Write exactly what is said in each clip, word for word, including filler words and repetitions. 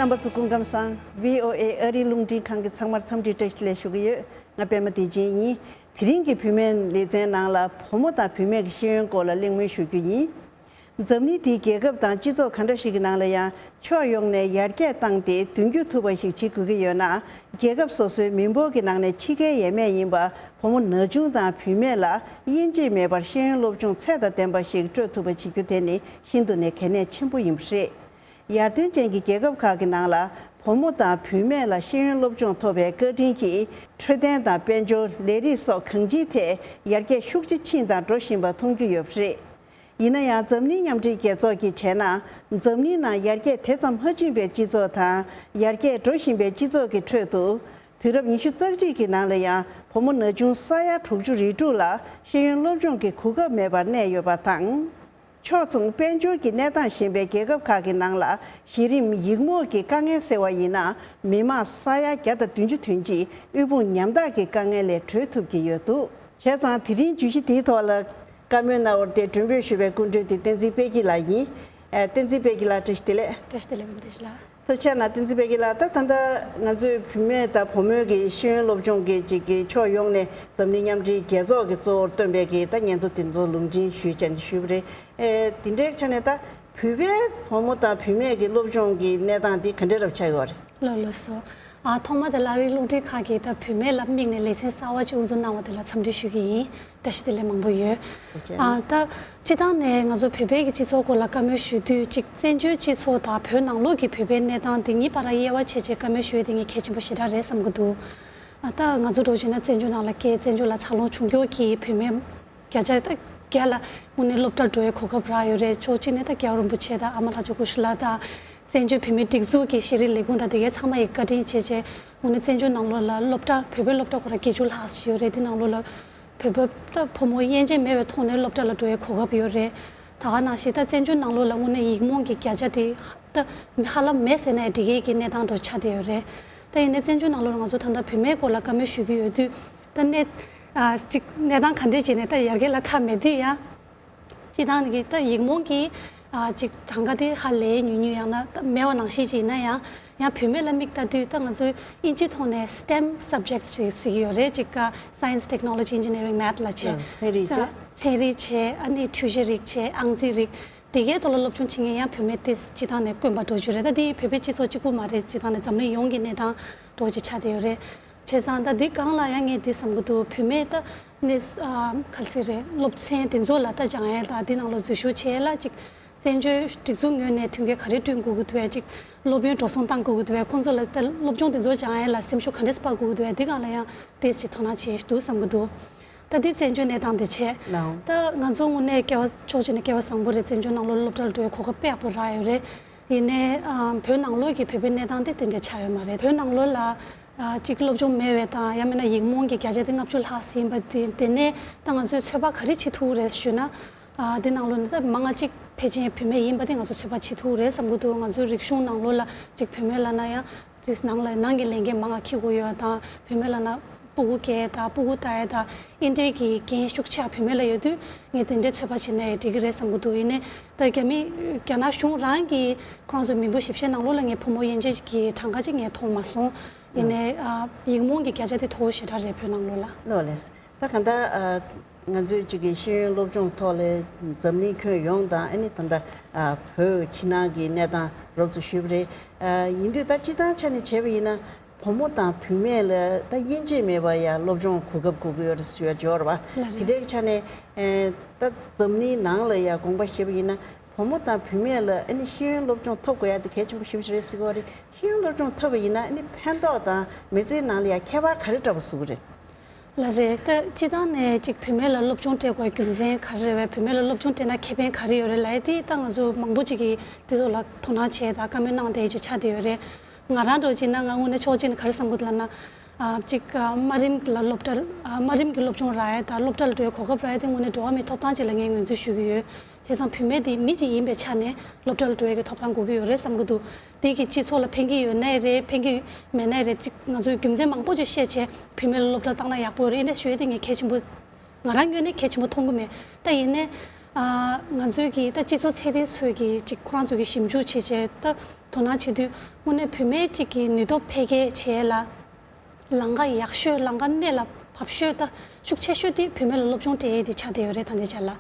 རྣམ་པ་ཚོ་སྐུ་ཁམས་བཟང་། ཝི་ཨོ་ཨེ་ཨ་རིའི་རླུང་འཕྲིན་ཁང་གི་ཚང་མར་འཚམས་འདྲི་བཀྲ་ཤིས་བདེ་ལེགས་ཞུ་གི་ཡོད། ང་པད་མ་བདེ་ཆེན་ཡིན། དེ་རིང་གི་བུད་མེད་ལེ་ཚན་ནང་ལ་བུ་མོ་དང་བུད་མེད་ཀྱི་ཤེས་ཡོན་སྐོར་ལ་གླེང་མོལ་ཞུ་རྒྱུ་ཡིན། འཛམ་གླིང་འདིའི་རྒྱལ་ཁབ་དང་སྤྱི་ཚོགས་ག་འདྲ་ཞིག་གི་ནང་ལ་ཡང་ཕྱོགས་ཡོངས་ནས་ཡར་རྒྱས་བཏང་སྟེ་མདུན་སྐྱོད་ཐུབ་པ་ཞིག་བྱེད་དགོས་ཀྱི་ཡོད་ན། རྒྱལ་ཁབ་སོ་སོའི་མི་འབོར་གྱི་ནང་ནས་ཕྱི་རྒྱལ་ཡས་མས་ཡིན་པ་བུ་མོ་ན་ཆུང་དང་བུད་མེད་ལ་དབྱེ་འབྱེད་མེད་པར་ཤེས་ཡོན་སློབ་སྦྱོང་ཚད་དང་ལྡན་པ་ཞིག་སྤྲོད་ཐུབ་པ་བྱེད་རྒྱུ་དེ་ནི་ཤིན་ཏུ་ནས་གལ་གནད་ཆེན་པོ་ཡིན་པ་རེད། ཡར་ཐོན་ཅན་གྱི་རྒྱལ་ཁབ་ཁག་གི་ནང་ལ་བུ་མོ་དང་བུད་མེད་ལ་ཤེས་ཡོན་སློབ་སྦྱོང་ཐོབ་པའི་བཀའ་དྲིན་གྱིས་འཕྲོད་བསྟེན་དང་དཔལ་འབྱོར། ལས་རིགས་སོགས་གང་ཅིའི་ཐད་ཡར་རྒྱས་ཤུགས་ཆེ་ཕྱིན་དང་འགྲོ་བཞིན་པ་མཐོང་རྒྱུ་ཡོད་པ་རེད། ཡིན་ན་ཡང་འཛམ་གླིང་མཉམ་འབྲེལ་རྒྱལ་ཚོགས་ཀྱིས་བྱས་ན། འཛམ་གླིང་ནང་ཡར་རྒྱས་དེ་ཙམ་མ་ཕྱིན་པའི་སྤྱི་ཚོགས་དང་ཡར་རྒྱས་འགྲོ་བཞིན་པའི་སྤྱི་ཚོགས་ཀྱི་ཁྲོད་དུ། དུས་རབས་ཉི་ཤུ་རྩ་གཅིག་གི་ནང་ལ་ཡང་བུ་མོ་ན་ཆུང་ས་ཡ་དྲུག་ཅུ་རེ་དྲུག་ལ་ཤེས་ཡོན་སློབ་སྦྱོང་གི་གོ་སྐབས་མེད་པར་གནས་ཡོད་པ་དང་། ཕྱོགས་མཚུངས་དཔལ་འབྱོར་གྱི་གནས་སྟངས་ཞན་པའི་རྒྱལ་ཁབ་ཁག་གི་ནང་ལ་གཞི་རིམ་ཡིག་རྨོངས་ཀྱི་དཀའ་ངལ་སེལ་བ་ཡིན་ན། མི་མང་ས་ཡ་བརྒྱ་དང་བདུན་ཅུ་དོན་གཅིག་དབུལ་ཕོངས་ཉམ་ཐག་གི་དཀའ་ངལ་ལས་གྲོལ་ཐུབ་ཀྱི་ཡོད་འདུག་བྱས་ཙང་དེ་རིང་བརྗོད་གཞི་དེའི་ཐོག་ལ་བཀའ་མོལ་གནང་བར་དེ་མགྲོན་འབོད་ཞུས་པའི་སྐུ་མགྲོན་དེ་བསྟན་འཛིན་དཔལ་སྐྱིད་ལགས་ཡིན། ཨ། བསྟན་འཛིན་དཔལ་སྐྱིད་ལགས་བཀྲ་ཤིས་བདེ་ལེགས། བཀྲ་ཤིས་བདེ་ལེགས་བུ་མོ་བདེ་ཆེན་ལགས། ཐུགས་རྗེ་གནང་། བསྟན་འཛིན་དཔལ་སྐྱིད་ལགས། ད་ད་ལྟ་ང་ཚོས་བུད་མེད་དང་བུ་མོའི་གི་ཤེས་ཡོན་སློབ་སྦྱོང་གི་ཅིག་གི་ཕྱོགས་ཡོངས་ནས་འཛམ་གླིང་མཉམ་འབྲེལ་རྒྱལ་ཚོགས་ཀྱིས་གཙོ་བོར་བཏོན་པའི་གི་ད་སྙན་ཐོ་དེ་ཚོ་ལུང་འདྲེན་ཞུས་བྱས་ནས་ཞུས་པ་རེད། ཨེ། དེ་འདྲའི་ཆ་ནས་ད་བོད་པའི་བུ་མོ་དང་བུད་མེད་ཀྱི་སློབ་སྦྱོང་གི་གནས་སྟངས་འདི་ག་འདྲ་རབ་ཆགས་ཡོད་རེད། ལགས་ལགས་སོ། ཨ། ཐོག་མ་དེ་ལ་ཨ་རིའི་རླུང་འཕྲིན་ཁང་གིས་ད་བུད་མེད་ལ་དམིགས་ནས་ལེ་ཚན་གསར་བ་ཅིག་དབུ་འཛུགས་གནང་བ་དེ་ལ་འཚམས་འདྲི་ཞུ་གི་ཡིན། བཀྲ་ཤིས་བདེ་ལེགས་མང་པོ་ཡོད། ཐུགས་རྗེ་ཆེ། ཨ། ད་སྤྱིར་བཏང་ནས་ང་ཚོ་བོད་པའི་གི་སྤྱི་ཚོགས་སྐོར་ལ་བཀའ་མོལ་ཞུ་དུས་ཅིག་བཙན་བྱོལ་སྤྱི་ཚོགས་དང་བོད་ནང་ལོགས་ཀྱི་བོད་པའི་གནས་སྟངས་དེ་གཉིས་བར་ལ་དབྱེ་བ་ཕྱེ་བྱས་བཀའ་མོལ་ཞུ་ཡས་དེ་ངས་གལ་ཆེན་པོ་ཞེ་དྲག་རེད་བསམ་གྱི་འདུག་ཨ། ད་ང་ཚོ་འདྲ་བོ་བྱས་ན་བཙན་བྱོལ་ནང་ལ་སྐྱེས། བཙན་བྱོལ་ལ་འཚར་ལོངས་བྱུང་ཁྱོ་གི་བུད་མེད་བརྒྱ་ཆ་ད་བརྒྱ་ལ་དངོས་གནས་སློབ་གྲྭར་འགྲོ་བའི་གོ་སྐབས་རག་ཡོད་རེད། ཕྱོགས་གཅིག་ནས་ད་རྒྱལ་བ་རིན་པོ་ཆེ་དང་ཨ་མ་ལྷ་ལྕམ་སྐུ་ཞབས་ལགས་དང་བཙན་བྱོལ་བོད་མིའི་སྒྲིག་འཛུགས་ཀྱི་ཤེས་རིག་ལས་ཁུངས་དང་དེ་གའི་ཚང་མ་ཡི་བཀའ་དྲིན་བྱས་བྱས་དངོས་གནས་བཙན་བྱོལ་ནང་ལོགས་ལ་སློབ་གྲྭ། བོད་པའི་སློབ་གྲྭ་ཁོ་རང་བརྒྱད་ཅུ་ལྷག་ཞིག་ཡོད་རེད། དེ་ནང་ལོགས་ལ་བོད་པ་ད་ཕོ་མོ་དབྱེ་འབྱེད་མེད་པའི་ཐོག་ནས་སློབ་གྲྭ་ལ་འགྲོ་བའི་གོ་སྐབས་ཡོད་རེད། ད་ག་ནང་བཞིན་ད་བཙན་བྱོལ་ནང་ལོགས་ལ་དངོས་གནས་ཡིག་རྨོངས་ཀྱི་བརྒྱ་ཆ་དེ་ད་ཧ་ལམ་མེད་ཟེར་ན་ཡང་འགྲིག་གི་གནས་སྟངས་འདྲ་ཆགས་བསྡད་ཡོད་རེད། ད་ཡིན་ནའི་བཙན་བྱོལ་ནང་ལོགས་ལ་ང་ཚོ་ད་ལྟ་བུད་མེད་སྐོར་ལ་བཀའ་མོལ་ཞུ་གི་ཡོད་དུས། ད་གནས། ཨ། ཅིག་གནས་སྟངས་ག་འདྲས་བྱས་ནས་ད་ཡར་རྒྱས་ལ་ཐག་མེད་དུས་ཡང་། སྤྱིར་བཏང་གི་ད་ཡིག་རྨོངས་ཀྱི། ཨ། ཅིག་གྲངས་ཀ་དེ་ཧ་ལས་ཉུང་ཉུང་ཡང་ན་ད་མེད་པ་ནང་བཞིན་ཅིག་ཡིན་ན་ཡང་། ཡང་བུད་མེད་ལ་དམིགས་ལྟ་དུས་ད་ང་ཚོའི་ཨིན་ཇིའི་ཐོག་ནས་སི་ཊེམ་སབ་ཇེག་ཊི་ཞེས་ཟེར་གྱི་ཡོད་རེད། ཅིག་ཨ། Science, Technology, Engineering, Math ལབ་བྱས། ཨ། ཚན་རིག་བྱས། ཚན་རིག་བྱས། ཨ་ནི་འཕྲུལ་ཆས་རིག་བྱས། ཨང་རྩིས་རིག་དེ་གའི་ཐོག་ལ་སློབ་སྦྱོང་བྱེད་མཁན་ཡང་བུད་མེད་དེ་སྤྱིར་བཏང་ནས་དཀོན་པ་འདྲ་བོ་ཅིག་རེད། ད་དེ་བོད་པའི་སྤྱི་ཚོགས་གཅིག་པུ་མ་རེད། སྤྱིར་བཏང་ནས་འཛམ་གླིང་ཡོངས་ཀྱི་གནས་སྟངས་འདྲ་བོ་ཅིག་ཆགས་བསྡད་ཡོད་རེད། བྱས་ཙང་ད་འདི་སྒང་ལ་ཡང་ངས་འདི་བསམ་གྱི་འདུག་བུད་མེད་ད་ནི། ཨ། ག་རེ་ཟེར་རེད། སློབ་ཚན་དེ་ཚོ་ལ་ད་སྦྱང་ཡས་དང་འདི་ནང་ལོགས་འཛུལ་ཞུགས་བྱེད་ཡས་ལ་ཅིག་བཙན་བྱོལ་སྒྲིག་འཛུགས་ངོས་ནས་མཐུན་རྐྱེན་ག་རེ་བསྐྲུན་དགོས་ཀྱི་འདུག་གས། ཅིག་སློབ་ཡོན་འགྲོ་སོང་བཏང་དགོས་ཀྱི་འདུག་གས། ཁོང་ཚོ་ལ་ད་སློབ་སྦྱོང་དེ་ཚོ་སྦྱང་ཡས་ལ་སེམས་ཤུགས་ག་འདྲས་སྤར་དགོས་ཀྱི་འདུག་གས། འདི་སྒང་ལ་ཡང་ཏོག་ཙམ་དོ་སྣང་བྱེད་ཡས་ཞིག་འདུག་བསམ་གྱི་འདུག་ད་འདི་བཙན་བྱོལ་གནས་སྟངས་དེ་བྱས། ལའོ། ད་ང་ཚོ་དངོས་གནས་སྐལ་བ་ཕྱོགས་གཅིག་ནས་སྐལ་བ་བཟང་པོ་རེད། བཙན་བྱོལ་ནང་ལོགས་སློབ་གྲྭར་འགྲོ་བའི་གོ་སྐབས་དཔེ་ཡག་པོ་རག་ཡོད་རེད། ཡིན་ནའི། ཨ། བོད་ནང་ལོགས་ཀྱི་བོད་པའི་གནས་སྟངས་དེ་དེ་འདྲ་ཆགས་ཡོད་མ་རེད། བོད་ནང་ལོགས་ལ། ཨ། གཅིག་སློབ་སྦྱོང་མེད་པའི་དང་ཡང་མིན་ན་ཡིག་རྨོངས་ཀྱི་བརྒྱ་ཆ་དེ་ལྔ་བཅུ་ལྷག་ཙམ་ཡིན་པ་དེ། དེ་ནས་ད་ང་ཚོས་ཚོད་དཔག་ག་རེ་བྱེད་ཐུབ་ཀྱི་རེད་ཞུས་ན། ཨ། དེ་ནང་ལོགས་ནས་ད་མང་ང་གཅིག་ཕལ་ཆེར་བུད་མེད་ཡིན་པ་དེ་ང་ཚོས་ཚོད་དཔག་བྱེད་ཐུབ་ཀྱི་རེད་བསམ་གྱི་འདུག་ང་ཚོའི་རིག་གཞུང་ནང་ལོགས་ལ་གཅིག་བུད་མེད་ལབ་ན་ཡང་། དེ་ནང་ལ་ནང་གི་ལས་འགན་མང་ང་འཁྱེར་དགོས་ཡོད་དང་། བུད་མེད་ལབ་ན་སྤུ་གུ་སྐྱེ་དང་སྤུ་གུ་ལྟ་ཡས་དང་། འདི་འདྲའི་གི་འགན་ཤུགས་ཆེ་བ་བུད་མེད་ལ་ཡོད་དུས། ངས་དེ་འདྲའི་ཚོད་དཔག་བྱས་ན་ཡང་འགྲིག་གི་རེད་བསམ་གྱི་འདུག་ཡིན་ནའི་ད་རྒྱ་མི། རྒྱ་ནག་གཞུང་རང་གིས་ཁོ་རང་ཚོའི་མི་འབོར་ཞིབ་བཤེར་ནང་ལོགས་ལ་ངས་བུ་མོ་དབྱེ་འབྱེད་ཀྱི་གྲངས་ཀ་ཅིག་ངས་མཐོང་མ་སོང་། ཡིན་ནའི། ཨ། ཡིག་རྨོངས་ཀྱི་བརྒྱ་ཆ་དེ་མཐོ་བོ་ཞེ་དྲག་རེད་བོད་ནང་ལོགས་ལ། ལགས་ལགས། ད་གང་ལྟར། ཨ། ང་ཚོས་གཅིག་གི་ཤེས་ཡོན་སློབ་སྦྱོང་ཐོག་ལ་འཛམ་གླིང་ཁྱོན་ཡོངས་དང་། ཨ་ནི་ད་ལྟ། ཨ། བོད་ཕྱི་ནང་གི་གནས་སྟངས་རོབ་ཙམ་ཞུས་པ་རེད། ཨ། ཡིན་དུས་ད་སྤྱིར་བཏང་ཆ་ནས་བྱས་པ་ཡིན་ན། བུ་མོ་དང་བུད་མེད་ལ་ད་དབྱེ་འབྱེད་མེད་པར་ཡང་སློབ་སྦྱོང་གོ་སྐབས་དགོས་ཀྱི་ཡོད་རེད་ཟེར་བ་འབྱོར་བ། ལགས་རེད། དེ་འདྲའི་ཆ་ནས། ཨ། ད་འཛམ་གླིང་ནང་ལ་ཡང་དགོངས་པ་བཞེས་པ་ཡིན་ན། བུ་མོ་དང་བུད་མེད་ལ་ཨ་ནི་ཤེས་ཡོན་སློབ་སྦྱོང་ཐོབ་དགོས་ཡ་དེ་གལ་ཆེན་པོ་ཞེ་པོ་ཞིག་རེད་ཟེར་གྱི་ཡོད་རེད། ཤེས་ཡོན་སློབ་སྦྱོང་ཐོབ་པ་ཡིན་ན་ཨ་ནི་ཕན་ཐོགས་དང་མི་ཚེའི་ནང་ལ་ཡང་ཁྱད་པར་ག་རེ་འདྲ་པོ་བཟོ་གི་རེད། ལགས་རེད། ད་སྤྱིར་བཏང་ནས་ཅིག་བུད་མེད་ལ་སློབ་སྦྱོང་སྤྲད་དགོས་རྒྱུ་མཚན་ག་རེ་རེད་པས། བུད་མེད་ལ་སློབ་སྦྱོང་སྤྲད་ན་ཁེ་ཕན་ག་རེ་ཡོད་རེད་ལབ་ཡ་དེ་ད་ང་ཚོ་མང་པོ་ཅིག་གིས་དེ་ཚོ་ལ་དོ་སྣང་བྱས་དང་བཀའ་མོལ་གནང་བསྡད་ཡ་ཅིག་ཆགས་བསྡད་ཡོད་རེད། ང་རང་འདྲ་བོ་བྱས་ན་ང་དངོས་གནས་ཕྱོགས་གཅིག་ནས་ག་རེ་བསམ་གྱི་འདུག་ལབ་ན། ཨ། གཅིག་ཨ། དམའ་རིམ་ལ་སློབ་གྲྭ། ཨ། དམའ་རིམ་གྱི་སློབ་སྦྱོང་རག་ཡ་དང་སློབ་གྲྭ་ལ་འགྲོ་བའི་གོ་སྐབས་རག་ཡ་དེ་དངོས་གནས་འགྲོ་བ་མིའི་ཐོབ་ཐང་ཅིག་ལ་ངས་ངོས་འཛིན་ཞུ་གི་ཡོད། བྱས་ཙང་བུད་མེད་དེ་མི་གཅིག་ཡིན་པའི་ཆ་ནས་སློབ་གྲྭ་ལ་འགྲོ་ཡ་གི་ཐོབ་ཐང་དགོས་ཀྱི་ཡོད་རེད་བསམ་གྱི་འདུག་དེ་གིས་སྤྱི་ཚོགས་ལ་ཕན་གྱི་ཡོད་ནའི་རེད། ཕན་གྱི་མེད་ནའི་རེད། ཅིག་ང་ཚོས་རྒྱུ་མཚན་མང་པོ་ཅིག་བཤད་བྱས་བུད་མེད་ལ་སློབ་གྲྭ་བཏང་ན་ཡག་པོ་རེད། ཨེ་འདྲ་ཞུ་ཡ་དེ་ངས་གལ་ཆེན་པོ། ང་རང་ངོས་ནས་གལ་ཆེན་པོ་མཐོང་གི་མེད། ད་ཡིན་ནའི། ཨ་ང་ཚོའི་གི་ད་སྤྱི་ཚོགས་ཚན་རིག་ཚོས་གི་ཅིག་ཁོ་རང་ཚོ་གི་ཞིབ་འཇུག་བྱེད་བྱས་ད་དོ་སྣང་བྱེད་དུས་དངོས་གནས་བུད་མེད་ཅིག་གི་ནུས་སྟོབས་འཕེལ་རྒྱས་བྱེད་ལ་ལམ་ཁ་ཡག་ཤོས་ལམ་ཁ་གནད་ལ་བབས་ཤོས་ད་ཤུགས་ཆེ་ཤོས་དེ་བུད་མེད་ལ་སློབ་སྦྱོང་སྤྲད་ཡས་དེ་ཆགས་བསྡད་ཡོད་རེད། ད་ལྟའི་ཆ་ལ་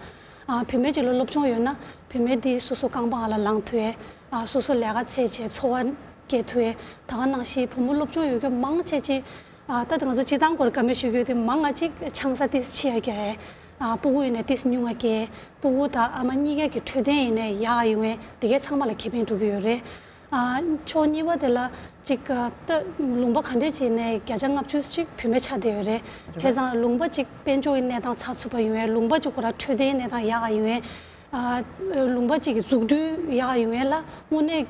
ཨ་བུད་མེད་ཅིག་ལ་སློབ་སྦྱོང་ཡོད་ན་བུད་མེད་དེ་སོ་སོ་རྐང་པ་ལ་ལངས་ཐུབ་ཡས། ཨ་སོ་སོ་ལས་ཀ་འཚོལ་བྱས་འཚོ་བ་སྐྱེལ་ཐུབ་ཡས། ད་ག་ནང་བཞིན་བུ་མོ་སློབ་སྦྱོང་ཡོད་མཁན་མང་ཆེ་ཅིག་ཨ་ད་ང་ཚོ་སྤྱིར་བཏང་སྐོར་བཀའ་མོལ་ཞུ་རྒྱུ་དེ་མང་ང་ཅིག་ཆང་ས་ཏིས་ཆེ་ཡ་རྒྱག་ཨ་སྤུ་གུ་ཡིན་ན་ཏིས་ཉུང་ང་སྐྱེ། སྤུ་གུ་དང་ཨ་མ་གཉིས་ཀ་གི་འཕྲོད་བསྟེན་ཡིན་ན་ཡག་ཡོང་ཨེ་དེ་གའི་ཚང་མ་ལ་ཁེ་ཕན་འགྲོ་གི་ཡོད་རེད། ཨ་ཕྱོགས་གཉིས་པ་དེ་ལ་ཅིག་ཨ་ད་ལུང་པ་ག་འདྲས་ཅིག་ནས་བརྒྱ་ཆ་ལྔ་བཅུ་ཞིག་བུད་མེད་ཆགས་བསྡད་ཡོད་རེད། བྱས་ཙང་ལུང་པ་ཅིག་དཔལ་འབྱོར་གྱི་གནས་སྟངས་ཚགས་ཚུད་པ་ཡོང་ཨེ་ལུང་པ་ཅིག་ཁོ་རང་འཕྲོད་བསྟེན་གནས་སྟངས་ཡག་ཡོང་ཨེ་ཨ་ལུང་པ་ཅིག་གི་འཛུགས་སྐྲུན་ཡག་ཡོང་ཨེ་ལ་དངོས་གནས།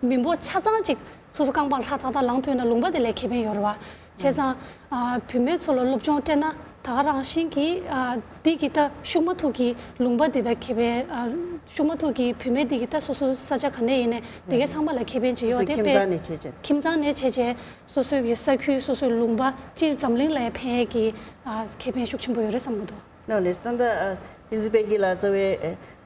མི་འབོར་ཆ་ཚང་ཅིག་སོ་སོ་རྐང་པར་ལྷ་ཐག་ཐག་ལངས་ཐུབ་ན་ལུང་པ་དེ་ལས་ཁེ་ཕན་ཡོད་རེད་བ། བྱས་ཙང་ཨ་བུད་མེད་ཚོ་ལ་སློབ་སྦྱོང་སྤྲད་ན་ད་ག་རང་བཞིན་གྱིས་ཨ་འདི་གི་ད་ཤུགས་མ་ཐུག་གི་ལུང་པ་འདི་ད་ཁེ་ཕན་ཨ་ཤུགས་མ་ཐུག་གི་བུད་མེད་འདི་གི་ད་སོ་སོ་ས་ཆ་ག་ནས་ཡིན་ནས་འདི་གའི་ཚང་མ་ལ་ཁེ་ཕན་ཅིག་ཡོད་དེ་དཔེ་ཁྱིམ་ཚང་ནས་བྱས་བྱས་ཁྱིམ་ཚང་ནས་བྱས་བྱས་སོ་སོའི་གི་ས་ཁུལ་སོ་སོའི་ལུང་པ་སྤྱིར་འཛམ་གླིང་ལ་ཡང་ཕན་ཡས་ཀྱི་ཨ་ཁེ་ཕན་ཤུགས་ཆེན་པོ་ཡོད་རེད་བསམ་གི་འདུག་ལགས་ལགས་སོ། ད་ལྟ་ཨ་བསྟན་འཛིན་དཔལ་སྐྱིད་ལགས་རྩ་བའི་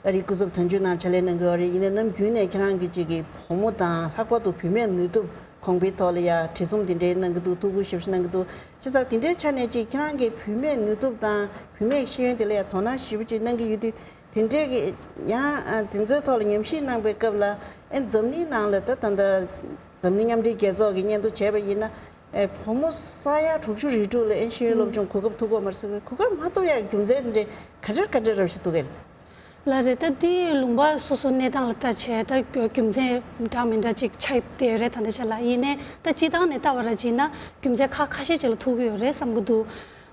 ཨ་རིའི་སྐུ་ཚབ་དོན་གཅོད་ནང་ཕྱག་ལས་གནང་གི་ཡོད་རེད། ཡིན་ནའི་ནམ་རྒྱུན་ནས་ཁྱེད་རང་གི་ཅིག་གི་བུ་མོ་དང་ལྷག་པར་དུ་བུད་མེད་ནུས་སྟོབས་གོང་འཕེལ་ཐོག་ལ་ཡ་བྲིས་རྩོམ་དེ་འདྲའི་གནང་གི་འདུག་ཐུགས་ཁུར་ཞེ་པོ་ཅིག་གནང་གི་འདུག་བྱས་ཙང་དེ་འདྲའི་ཆ་ནས་ཅིག་ཁྱེད་རང་གི་བུད་མེད་ནུས་སྟོབས་དང་བུད་མེད་ཤེས་ཡོན་དེ་ལ་ཡ་དོ་སྣང་ཞེ་པོ་ཅིག་གནང་གི་ཡོད་དུས་དེ་འདྲའི་གི་ཡང་ཨ་དེ་ཚོའི་ཐོག་ལ་ཉམས་ཞིབ་གནང་པའི་སྐབས་ལ་ཨེ་འཛམ་གླིང་ནང་ལ་ད་ད་ལྟ་འཛམ་གླིང་མཉམ་འབྲེལ་རྒྱལ་ཚོགས་ཀྱི་སྙན་ཐོ་བྱས་པ་ཡིན་ན། ཨེ་བུ་མོ་ས་ཡ་དྲུག་ཅུ་རེ་དྲུག་ལ་ཨེ་ཤེས་ཡོན་སློབ་སྦྱོང་གོ་སྐབས་ཐོབ་ཀྱི་ཡོད་མ་རེད་ཟེར་བའི་གོ་སྐབས་མ་ཐོབ་ཡག་རྒྱུ་མཚན་འདི་ག་འདྲ་ག་འདྲ་རབ་ཞིག་འདུག་གས། ལགས་རེད། ད་འདི་ལུང་པ་སོ་སོ་གནས་སྟངས་ལ་ལྟ་བྱས་ད་རྒྱུ་མཚན་འདྲ་མི་འདྲ་ཅིག་ཆགས་བསྡད་ཡོད་རེད། ད་ལྟ་ཆ་ལ་ཡིན་ནའི་ད་སྤྱིར་བཏང་ནས་ལྟ་བ་ར་བྱས་ན་རྒྱུ་མཚན་ཁག་ཁ་ཤས་ཅིག་ལ་ཐུག་གི་ཡོད་རེད་བསམ་གྱི་འདུག་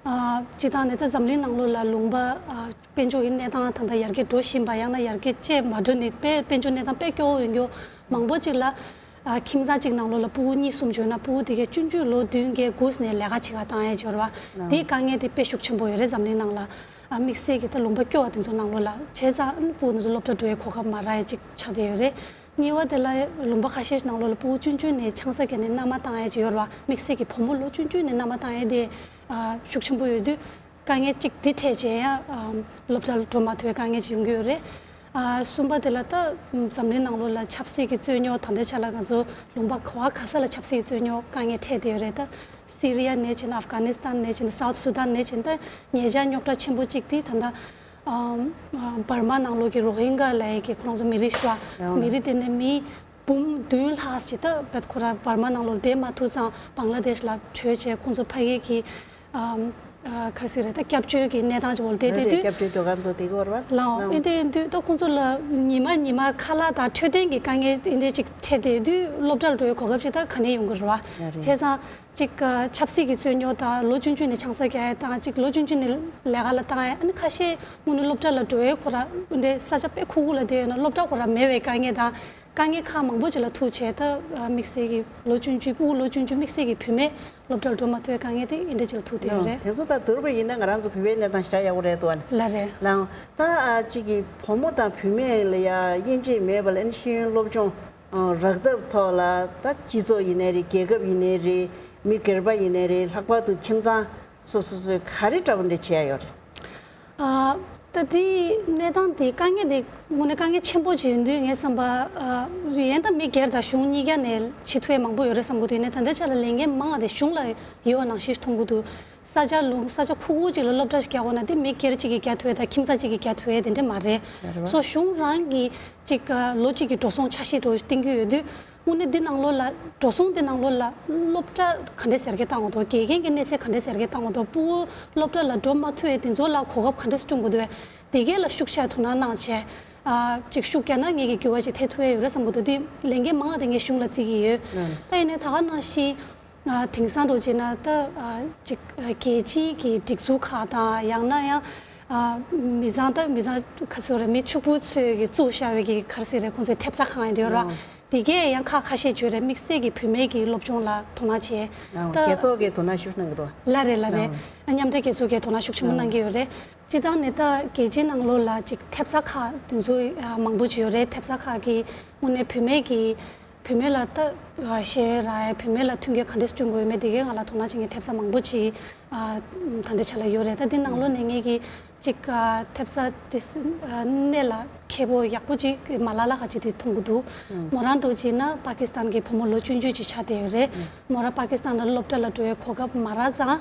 ཨ་སྤྱིར་བཏང་ནས་ད་འཛམ་གླིང་ནང་ལོགས་ལ་ལུང་པ་ཨ་དཔལ་འབྱོར་གྱི་གནས་སྟངས་ད་ལྟ་ཡར་རྒྱས་འགྲོ་བཞིན་པ་ཡང་ན་ཡར་རྒྱས་བཅས་མ་འགྲོ་ནས་དཔེ་དཔལ་འབྱོར་གནས་སྟངས་དཔེ་སྐྱོ་བོ་ཡོད་རྒྱུ་མང་པོ་ཅིག་ལ། ཨ་ཁྱིམ་ཚང་གཅིག་ནང་ལོགས་ལ་སྤུ་གུ་གཉིས་གསུམ་བྱུང་ན་སྤུ་གུ་དེ་གའི་སྤྱོད་འཇུག་ལོ་བདུན་བརྒྱད་དགུ་ནས་ལས་ཀ་བྱེད་ག་བཏང་ཡས་སྦྱོར་བ་དེའི་དཀའ་ངལ་དེ་དཔེ་ཤུགས་ཆེན་པོ་ཡོད་རེད། འཛམ་གླིང་ནང་ལ་ཨ་དམིགས་བསལ་གྱི་ད་ལུང་པ་སྐྱོ་བ་དེ་ཚོ་ནང་ལོགས་ལ་བྱས་ཙང་ཨ་ནི་སྤུ་གུ་དེ་ཚོ་སློབ་གྲྭ་འགྲོ་ཡས་གོ་སྐབས་མ་རག་ཡས་ཅིག་ཆགས་བསྡད་ཡོད་རེད། གཉིས་པ་དེ་ལ་ལུང་པ་ཁ་ཤས་ཤིག་ནང་ལོགས་ལ་སྤུ་གུ་ཆུང་ཆུང་ནས་ཆང་ས་བརྒྱབ་ནས་མནའ་མ་བཏང་ཡས་ཅིག་ཡོད་རེད་བ། དམིགས་བསལ་གྱི་བུ་མོ་ལོ་ཆུང་ཆུང་ནས་མནའ་མ་བཏང་ཡས་དེ་ཨ་ཤུགས་ཆེན་པོ་ཡོད་དུས། དཀའ་ངལ་གཅིག་འདི་འཕྲད་བྱས་ཡང་ཨམ་སློབ་གྲྭར་འགྲོ་མ་ཐུབ་པའི་དཀའ་ངལ་ཅིག་ཡོང་གི་ཡོད་རེད། ཨ་གསུམ་པ་དེ་ལ་ད་འཛམ་གླིང་ནང་ལོགས་ལ་ཆབ་སྲིད་ཀྱི་རྩོད་རྙོག་ད་ལྟའི་ཆ་ལ་ང་ཚོ་ལུང་པ་ག་བ་ག་ས་ལ་ཆབ་སྲིད་ཀྱི་རྩོད་རྙོག་དཀའ་ངལ་འཕྲད་བསྡད་ཡོད་རེད། ད་སི་རི་ཡ་ནས་བྱས་ན་ཨབ་གྷ་ནི་སི་ཐན་ནས་བྱས་ན་སའུ་ཐི་སུ་དཱན་ནས་བྱས་ན་ད་ཉེ་ཆར་རྙོག་དྲ་ཆེན་པོ་གཅིག་དེ་ད་ལྟ་ཨམ་ཨ་འབར་མ་ནང་ལོགས་ཀྱི་རོ་ཧིན་གྷ་ལབ་ཡས་ཀྱི་ཁོ་རང་ཚོ་མི་རིགས་ཤིག་འདུག་ཨ། མི་རིགས་དེ་ནས་མི་འབུམ་བདུན་ལྷག་ཅིག་ད་བད་ཁོ་ར་འབར་མ་ནང་ལོགས་བསྡད་མ་ཐུབ་ཙང་བང་ལ་དེཤ་ལ་བྲོས་བྱས་ཁོང་ཚོ་ཕ་གི་གི་ཨམ་ཨ་ག་རེ་ཟེར་རེད། ད་སྐྱབས་བཅོལ་གྱི་གནས་སྟངས་ཅིག་འོག་ལ་བསྡད་བསྡད་དུས་སྐྱབས་བཅོལ་སྡོད་ཁང་ཚོ་དེ་གི་བར་བ་ལའོ་ཨེ་འདྲ་ཡིན་དུས་ད་ཁོང་ཚོ་ལ་ཉི་མ་ཉི་མ་ཁ་ལག་དང་འཕྲོད་བསྟེན་གྱི་དཀའ་ངལ་ཨེ་འདྲ་ཅིག་འཕྲད་བསྡད་དུས་སློབ་གྲྭ་ལ་འགྲོ་བའི་གོ་སྐབས་ཅིག་ད་ག་ནས་ཡོང་གི་རེད་བ། བྱས་ཙང་ཅིག་ཨ་ཆབ་སྲིད་ཀྱི་རྩོད་རྙོག་དང་ལོ་ཆུང་ཆུང་ནས་ཆང་ས་བརྒྱབ་ཡས་དང་ཅིག་ལོ་ཆུང་ཆུང་ནས་ལས་ཀ་ལ་བཏང་ཡས་ཨ་ནི་ཁ་ཤས་དངོས་གནས་སློབ་གྲྭ་ལ་འགྲོ་ཡས་ཁོ་ར་ཨེ་འདྲ་ས་ཆ་དཔེ་ཁུག་ཁུག་ལ་བསྡད་ཡོད་ན་སློབ་གྲྭ་ཁོ་ར་མེད་པའི་དཀའ་ངལ་དང་། དཀའ་ངལ་ཁག་མང་པོ་ཅིག་ལ་ཐུག་བྱས་ད་དམིགས་བསལ་གྱི་ལོ་ཆུང་ཆུང་སྤུ་གུ་ལོ་ཆུང་ཆུང་དམིགས་བསལ་གྱི་བུད་མེད་སློབ་གྲྭར་འགྲོ་མ་ཐུབ་པའི་དཀའ་ངལ་དེ་འདི་འདྲ་ཅིག་ལ་ཐུག་བསྡད་ཡོད་རེད། དེ་ཚོ་ད་བསྡུར་བ་ཡིན་ན་ང་རང་ཚོ་བོད་པའི་གནས་སྟངས་ཞེ་དྲག་ཡག་པོ་རེད་འདུག་ཨ། ལགས་རེད། ལའང་ད་ཨ་ཅིག་གི་བུ་མོ་དང་བུད་མེད་ལ་ཡ་དབྱེ་འབྱེད་མེད་པ་ལ་ཨ་ནི་ཤེས་ཡོན་སློབ་སྦྱོང་རག་ཐབས་ཐོག་ལ་ད་སྤྱི་ཚོགས་ཡིན་ནའི་རེད། རྒྱལ་ཁབ་ཡིན་ནའི་རེད། མི་སྒེར་པ་ཡིན་ནའི་རེད། ལྷག་པར་དུ་ཁྱིམ་ཚང་སོ་སོ་སོས་ག་རེ་འདྲ་པོ་འདྲ་བྱེད་ཡ་ཡོད་རེད། ཨ་ད་དེའི་གནས་སྟངས་དེ་དཀའ་ངལ་དེ་དངོས་གནས་དཀའ་ངལ་ཆེན་པོ་ཅིག་ཡིན་དུས་ངས་བསམ་པ་ཨ་ཡན་ད་མི་སྒེར་དང་གཞུང་གཉིས་ཀ་ནས་བྱེད་ཐུབ་ཡས་མང་པོ་ཡོད་རེད་བསམ་གྱི་འདུག་ཡིན་ནའི་ད་ལྟའི་ཆ་ལ་ལས་འགན་མང་བ་དེ་གཞུང་ལ་ཡོད་པ་ནང་བཞིན་མཐོང་གི་འདུག་ས་ཆ་ལུང་ས་ཆ་ཁུག་ཁུག་ཅིག་ལ་སློབ་གྲྭ་ཞིག་རྒྱག་དགོས་ན་དེ་མི་སྒེར་གཅིག་གིས་རྒྱག་ཐུབ་ཡས་དང་ཁྱིམ་ཚང་གཅིག་གིས་རྒྱག་ཐུབ་ཡས་དེ་འདྲ་མ་རེད། སོ་གཞུང་རང་གིས་ཅིག་ལོ་གཅིག་གི་འགྲོ་སོང་ཆ་ཤས་འགྲོ་བཏིང་གི་ཡོད་དུས། དངོས་གནས་འདི་ནང་ལོགས་ལ་འགྲོ་སོང་འདི་ནང་ལོགས་ལ་སློབ་གྲྭ་ག་འདྲས་ཟེར་གི་བཏང་བ་དང་དགེ་རྒན་གྱི་གནས་ཚད་ག་འདྲས་ཟེར་གི་བཏང་བ་དང་སྤུ་གུ་སློབ་གྲྭ་ལ་འགྲོ་མ་ཐུབ་པའི་དེ་ཚོ་ལ་གོ་སྐབས་ག་འདྲས་སྐྲུན་དགོས་འདུག་བས་དེ་གས་ལ་ཤུགས་ཆེ་དོ་སྣང་གནང་བྱས། ཨ་ཅིག་ཤུགས་རྒྱག་ན་ངེད་ཀྱི་འགྱུར་བ་ཞིག་ཐེབས་ཐུབ་ཡ་ཡོད་རེད་བསམ་གི་འདུག་དེ་ལས་འགན་མང་བ་དེ་ངས་གཞུང་ལ་བརྩི་གི་ཡོད། ད་ཡིན་ནའི་ད་ག་ནང་བཞིན། ཨ་དེང་སང་འགྲོ་བྱས་ན་ད་ཨ་ཅིག་ཨ་རྒྱལ་སྤྱིའི་གི་སྒྲིག་འཛུགས་ཁག་དང་ཡང་ན་ཡང་ཨ་མི་ཚང་ད་མི་ཚང་ག་ཟེར་རེད། མི་ཕྱུག་པོ་ཚོས་གི་བཙུགས་བཞག་པའི་གི་ག་རེ་ཟེར་རེད། ཁོང་ཚོའི་ཐེབས་རྩ་ཁང་ཡིན་འདྲ་ཡོད་ར། ཨང་། དེ་གས་ཡང་ཁག་ཁ་ཤས་བརྗོད་རེད། དམིགས་བསལ་གྱི་བུད་མེད་ཀྱི་སློབ་སྦྱོང་ལ་དོ་སྣང་བྱས། ཨང་། ད་རྒྱལ་ཚོགས་ཀྱི་དོ་སྣང་ཤུགས་གནང་གི་འདུག་ལ་རེད་ལ་རེད། ཨང་། ཨ་མཉམ་འབྲེལ་རྒྱལ་ཚོགས་ཀྱི་དོ་སྣང་ཤུགས་ཆེན་པོ་ཨང་གནང་གི་ཡོད་རེད། སྤྱིར་བཏང་ནས་ད་རྒྱལ་སྤྱིའི་ནང་ལོགས་ལ་ཅིག་ཐེབས་རྩ་ཁག་དེ་ཚོ་ཨ་མང་པོ་ཅིག་ཡོད་རེད། ཐེབས་རྩ་ཁག་གི་དངོས་གནས་བུད་མེད་ཀྱི་ བུད་མེད་ལ་ད་ཤེས་ཡོན་རག་ཡ། བུད་མེད་ལ་མཐུན་རྐྱེན་ག་འདྲས་བསྐྲུན་དགོས་ཡོད་མེད་དེ་གའི་སྒང་ལ་དོ་སྣང་བྱེད་མཁན་ཐེབས་རྩ་མང་པོ་ཅིག་ད་ལྟའི་ཆ་ལ་ཡོད་རེད། ད་དེ་ནང་ལོགས་ནས་ངེད་ཀྱིས་ཅིག་ཐེབས་རྩ་དེ་གནད་ལ་འཁེལ་པོ་ཡག་པོ་ཅིག་མ་ལག་ལ་ཁ་ཅིག་དེ་མཐོང་གི་འདུག་མོ་རང་འདྲ་བྱས་ན་པ་ཀི་སི་ཐན་གྱི་བུ་མོ་ལོ་བཅུ་བཅུ་ཅིག་ཆགས་བསྡད་ཡོད་རེད། མོ་རང་པ་ཀི་སི་ཐན་ལ་སློབ་གྲྭ་ལ་འགྲོ་བའི་གོ་སྐབས་མ་རག་ཙང་།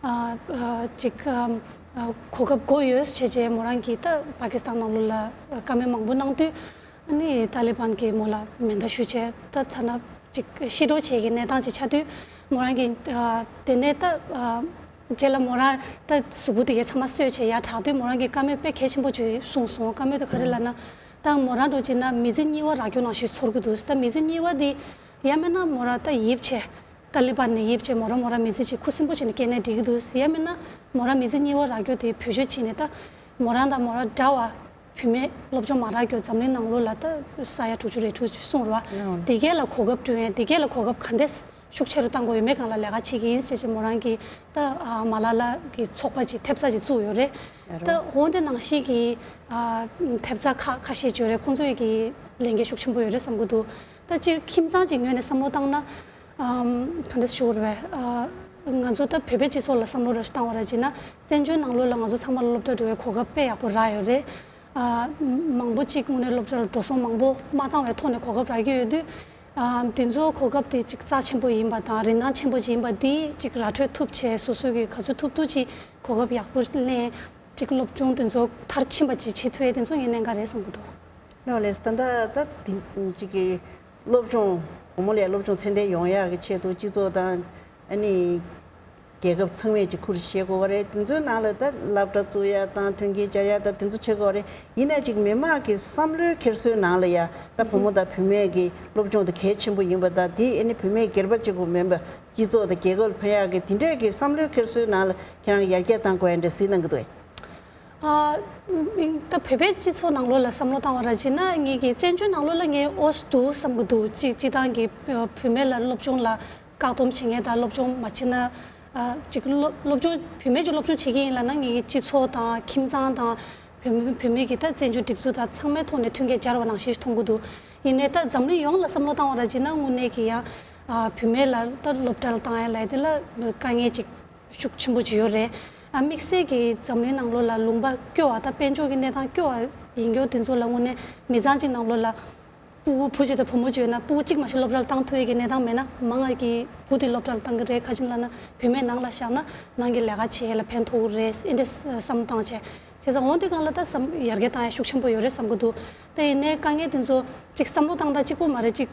ཨ་ཨ་ཅིག་ཨམ་ཨ་གོ་སྐབས་དགོས་ཡོད་བྱས་རྗེས་མོ་རང་གིས་ད་པ་ཀི་སི་ཐན་ནང་ལོགས་ལ་བཀའ་མོལ་མང་པོ་གནང་དུས། ཨ་ནི་ཏཱ་ལི་བན་གྱིས་མོ་ལ་མེ་མདའ་གཞུས་བྱས། ད་ཐ་ན་ཅིག་ཤི་འགྲོ་བྱེད་ཀྱི་གནས་སྟངས་ཅིག་ཆགས་དུས། མོ་རང་གིས་ཨ་དེ་ནས་ད་ཨ་རྗེས་ལ་མོ་རང་ད་གཟུགས་པོ་དེ་གའི་ཚང་མ་གསོས་བྱས་ཡར་དྲག་དུས་མོ་རང་གིས་བཀའ་མོལ་དཔེ་གལ་ཆེན་པོ་ཅིག་གསུངས་སོང་། བཀའ་མོལ་དེ་ག་རེ་ལབ་ན། ད་མོ་རང་འདྲ་བྱས་ན་མི་ཚེ་གཉིས་པ་རག་རྒྱུ་ནང་བཞིན་ཚོར་གྱི་འདུག་ད་མི་ཚེ་གཉིས་པ་དེ་ཡང་མིན་ན་མོ་རང་ད་ཡིབ་བྱས། ཏཱ་ལི་བན་ནས་ཡིབ་བྱས་མོ་རང་མོ་རང་མི་ཚེ་ཅིག་ཁུ་སིམ་པོ་བྱས་ནས་སྐྱེལ་ན་འགྲིག་གི་འདུག་ཡང་མིན་ན་མོ་རང་མི་ཚེ་གཉིས་པ་རག་རྒྱུ་དེ་བེད་སྤྱོད་བྱས་ནས་ད་མོ་རང་དང་མོ་རང་འདྲ་བ་བུད་མེད་སློབ་སྦྱོང་མ་རག་རྒྱུ་འཛམ་གླིང་ནང་ལོགས་ལ་ད་ས་ཡ་དྲུག་ཅུ་རེ་དྲུག་ཅུ་གསུངས་རེད་བ། ཡང་དེ་གས་ལ་གོ་སྐབས་བསྐྲུན་ཡས། དེ་གས་ལ་གོ་སྐབས་ག་འདྲས་ཤུགས་ཆེ་རུ་གཏང་དགོས་ཡོད་མེད་སྒང་ལ་ལས་ཀ་བྱེད་ཀྱི་ཡིན་ཟེར་བྱས་མོ་རང་གིས་ད་ཨ་མ་ལ་ལ་གི་ཚོགས་པ་ཅིག་ཐེབས་རྩ་ཅིག་བཙུགས་ཡོད་རེད། ད་འོ་འདྲ་ནང་བཞིན་གྱི་ཨ་ཐེབས་རྩ་ཁ་ཁ་ཤས་ཅིག་ཡོད་རེད། ཁོང་ཚོའི་གི་ལས་འགན་ཤུགས་ཆེན་པོ་ཡོད་རེད་བསམ་གྱི་འདུག་ད་སྤྱིར་ཁྱིམ་ཚང་གི་ངོས་ནས་བསམ་བློ་བཏང་ན། ཨམ་ག་འདྲ་ཞུ་དགོས་རེད་པས། ཨ་ང་ཚོ་ད་བོད་པའི་སྤྱི་ཚོགས་ལ་བསམ་བློ་ར་ཞིག་བཏང་བ་ར་བྱས་ན། བཙན་བྱོལ་ནང་ལོགས་ལ་ང་ཚོ་ཚང་མ་ལ་སློབ་གྲྭ་འགྲོ་བའི་གོ་སྐབས་དཔེ་ཡག་པོ་རག་ཡོད་རེད། ཨ་མང་པོ་གཅིག་དངོས་གནས་སློབ་གྲྭ་ལ་འགྲོ་སོང་མང་པོ་མ་བཏང་བའི་ཐོག་ནས་གོ་སྐབས་རག་གི་ཡོད་དུས། ཨ་དེ་ཚོ་གོ་སྐབས་དེ་གཅིག་རྩ་ཆེན་པོ་ཡིན་པ་དང་རིན་ཐང་ཆེན་པོ་ཅིག་ཡིན་པ་འདི་གཅིག་ར་འཕྲོད་ཐུབ་བྱས། སོ་སོ་གིས་ག་ཚོད་ཐུབ་ཐུབ་ཅིག་གོ་སྐབས་ཡག་པོ་ལེན། གཅིག་སློབ་སྦྱོང་དེ་ཚོ་མཐར་ཕྱིན་པ་ཅིག་བྱེད་ཐུབ་ཡས་དེ་ཚོ་ངས་གནད་འགག་རེད་བསམ་གྱི་འདུག་ལགས་ལགས། ད་ལྟ་ད་དེ་གཅིག་གི་སློབ་སྦྱོང་བུ་མོ་ལ་སློབ་སྦྱོང་ཚད་ལྡན་ཡོང་ཡག་གི་ཆེད་དུ་སྤྱི་ཚོགས་དང་ཨ་ནི་རྒྱལ་ཁབ་ཚང་མས་ཅིག་ཁུར་བཞེས་དགོས་པ་རེད། དེ་ཚོའི་ནང་ལ་ད་སློབ་གྲྭ་བཙུགས་ཡ་དང་མཐུན་རྐྱེན་སྦྱར་ཡ་ད་དེ་ཚོ་བྱེད་དགོས་པ་རེད། ཡིན་ན་ཅིག་མི་མང་གི་བསམ་བློའི་འཁྱེར་སོའི་ནང་ལ་ཡ་ད་བུ་མོ་དང་བུད་མེད་ཀྱི་སློབ་སྦྱོང་དེ་གལ་ཆེན་པོ་ཡིན་པ་དང་། དེ་ཨ་ནི་བུད་མེད་སྒེར་པ་གཅིག་པུ་མིན་པ་སྤྱི་ཚོགས་དང་རྒྱལ་ཁབ་ལ་ཕན་ཡག་གི་དེ་འདྲས་ཀྱི་བསམ་བློའི་འཁྱེར་སོའི་ནང་ལ་ཁྱེད་རང་ཡར་རྒྱས་གཏང་དགོས་ཡ་འདྲ་གཟིགས་གནང་གི་འདུག་ཨེ། ཨ་ད་བོད་པའི་སྤྱི་ཚོགས་ནང་ལོགས་ལ་བསམ་བློ་བཏང་བ་ར་བྱས་ན་ངེད་ཀྱི་བཙན་བྱོལ་ནང་ལོགས་ལ་ངས་འོས་འདུག་བསམ་གྱི་འདུག་གཅིག་སྤྱིར་བཏང་གི་བུད་མེད་ལ་སློབ་སྦྱོང་ལ་བཀག་སྡོམ་བྱེད་མཁན་དང་སློབ་སྦྱོང་མ་བྱེད་ན། ཨ་གཅིག་སློབ་སློབ་སྦྱོང་བུད་མེད་ཀྱི་སློབ་སྦྱོང་བྱེད་ཀྱི་ཡིན་ལབ་ན་ངེད་ཀྱི་སྤྱི་ཚོགས་དང་ཁྱིམ་ཚང་དང་བུད་མེད་བུད་མེད་ཀྱི་ད་བཙན་བྱོལ་སྒྲིག་འཛུགས་དང་ཚང་མའི་ཐོག་ནས་མཐུན་རྐྱེན་སྦྱར་བ་ནང་བཞིན་མཐོང་གི་འདུག་ཡིན་ནའི་ད་འཛམ་གླིང་ཡོངས་ལ་བསམ་བློ་བཏང་བ་ར་བྱས་ན་དངོས་གནས་ཀྱི་ཡང་ཨ་བུད་མེད་ལ་ད་སློབ་གྲྭ་ལ་བཏང་ཡ་ལབ་དེ་ལ་དཀའ་ངལ་ཅིག་ཤུགས་ཆེན་པོ་ཅིག་ཡོད་རེད། ཨ་དམིགས་བསལ་གྱིས་འཛམ་གླིང་ནང་ལོགས་ལ་ལུང་པ་སྐྱོ་བ་དང་དཔལ་འབྱོར་གྱི་གནས་སྟངས་སྐྱོ་བ་ཡིན་རྒྱུ་དེ་ཚོ་ལ་དངོས་གནས་མི་ཚང་གཅིག་ནང་ལོགས་ལ་སྤུ་གུ་བུ་གཅིག་དང་བུ་མོ་གཅིག་ཡོད་ན་སྤུ་གུ་གཅིག་མ་གཏོགས་སློབ་གྲྭ་ལ་བཏང་ཐུབ་ཡས་ཀྱི་གནས་སྟངས་མེད་ན་མང་ང་གིས་བུ་དེ་སློབ་གྲྭ་ལ་བཏང་གི་རེད། ག་ཅི་ལབ་ན་བུད་མེད་ནང་ལ་བཞག་ན་ནང་གི་ལས་ཀ་བྱེད་ཡས་ལ་ཕན་ཐོགས་ཀྱི་རེད། ཨེ་འདྲས་བསམ་བཏང་བྱས། བྱས་ཙང་འོ་དེ་སྒང་ལ་ད་བསམ་ཡར་རྒྱས་བཏང་ཡ་ཤུགས་ཆེན་པོ་ཡོད་རེད་བསམ་གྱི་འདུག་དེ་ཡིན་ནའི་དཀའ་ངལ་དེ་ཚོ་གཅིག་བསམ་བློ་བཏང་སྟངས་གཅིག་པོ་མ་རེད། གཅིག་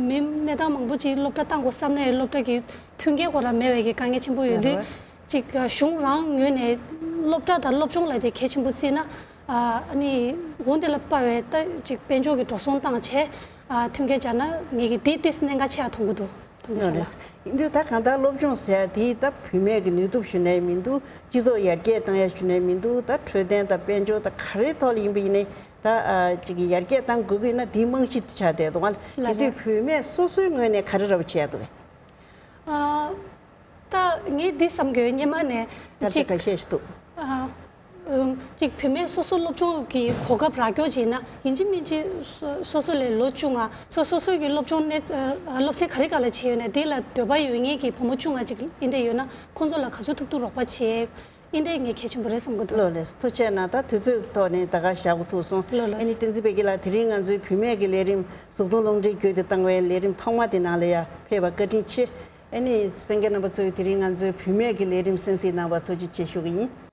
མི་གནས་སྟངས་མང་པོ་ཅིག་སློབ་གྲྭ་བཏང་དགོས་བསམ་ནའི་སློབ་གྲྭ་གི་མཐུན་རྐྱེན་ཁོ་རང་མེད་པའི་གི་དཀའ་ངལ་ཆེན་པོ་ཡོད་དུས། རེད་བ། གཅིག་གཞུང་རང་ངོས་ནས་སློབ་གྲྭ་དང་སློབ་སྦྱོང་ལ་དེ་གལ་ཆེན་པོ་བརྩིས་ན། ཨ་ནི་འོ་དེ་ལ་དཔག་པའི་ད་གཅིག་དཔལ་འབྱོར་གྱི་འགྲོ་སོང་བཏང་བྱས། ཨ་མཐུན་རྐྱེན་སྦྱར་ན་ངེད་ཀྱི་དེ་ཏིས་གནད་འགག་ཆེ་ཡ་མཐོང་གི་འདུག་ད་འདི་ཡོད་བྱས་ན། རེད། ཡིན་དུས་ད་གང་ལྟར་སློབ་སྦྱོང་ཟེར་ཡ་དེ་ད་བུད་མེད་ཀྱི་ནུས་སྟོབས་ཞུ་ནའི་མི་འདུག་སྤྱི་ཚོགས་ཡར་རྒྱས་བཏང་ཡ་ཞུ་ནའི་མི་འདུག་ད་འཕྲོད་བསྟེན་དང་དཔལ་འབྱོར་དང་ག་རེའི་ཐོག་ལ་ཡིན་པ་ཡིན་ནའི་ད་ཨ་ཅིག་ཡར་རྒྱས་བཏང་དགོས་ཀྱི་ཡིན་ན་དེའི་རྨང་གཞི་དེ་ཆགས་བསྡད་འདུག་ཨ། ལགས་ཡིན་རེད། དུས་བུད་མེད་སོ་སོའི་ངོས་ནས་ག་རེ་ར་བ་བྱེད་ཡ་འདུག་གས། ཨ། ད་ངས་འདི་བསམ་གྱི་ཡོད། སྔོན་མ་ནས་སྐར་ཆ་གཅིག་ཁ་ཤས་ཤིག་འདུག་ཨ། ཨུམ། གཅིག་བུད་མེད་སོ་སོ་སློབ་སྦྱོང་གི་གོ་སྐབས་རག་རྒྱུ་བྱས་ན་ཡིན་གཅིག་མིན་གཅིག་སོ་སོ་ལས་ལོ་བཅུ་ང་སོ་སོ་སོ་གི་སློབ་སྦྱོང་ནས་ཨ་སློབ་ཚན་ག་རེ་ག་ལ་བྱས་ཡོད་ན་དེ་ལ་འདོད་པ་ཡོད་མཁན་གྱི་བུ་མོ་བཅུ་ང་གཅིག་ཨིན་འདྲ་ཡོད་ན་ཁོང་ཚོ་ལ་ག་ཚོད་ཐུབ་ཐུབ་རོགས་པ་བྱས། ཨིན་འདྲ་ངས་གལ་ཆེན་པོ་རེད་བསམ་གྱི་འདུག་ལགས་ལགས། ཐུགས་རྗེ་གནང་། ད་དུས་ཚོད་ཐོག་ནས་ད་ག་བཞག་གི་ཐུག་སོང་། ལགས་ལགས། ཨ་ནི་བསྟན་འཛིན་དཔལ་སྐྱིད་ལགས་དེ་རིང་ང་ཚོའི་བུད་མེད་ཀྱི་ལས་རིམ་གཟུགས་མཐོང་རླུང་འཕྲིན་བརྒྱུད་དེ་བཏང་བའི་ལས་རིམ་ཐོག་མ་དེ་ནང་ལ་ཡ་ཕེབས་པ་བཀའ་དྲིན་ཆེ། ཨ་ནི་གསན་མཁན་རྣམ་པ་ཚོས་དེ་རིང་ང་ཚོའི་བུད་མེད་ཀྱི་ལས་རིམ་གསན་གཟིགས་གནང་བར་ཐུགས་རྗེ་ཆེ་ཞུ་གི་ཡིན།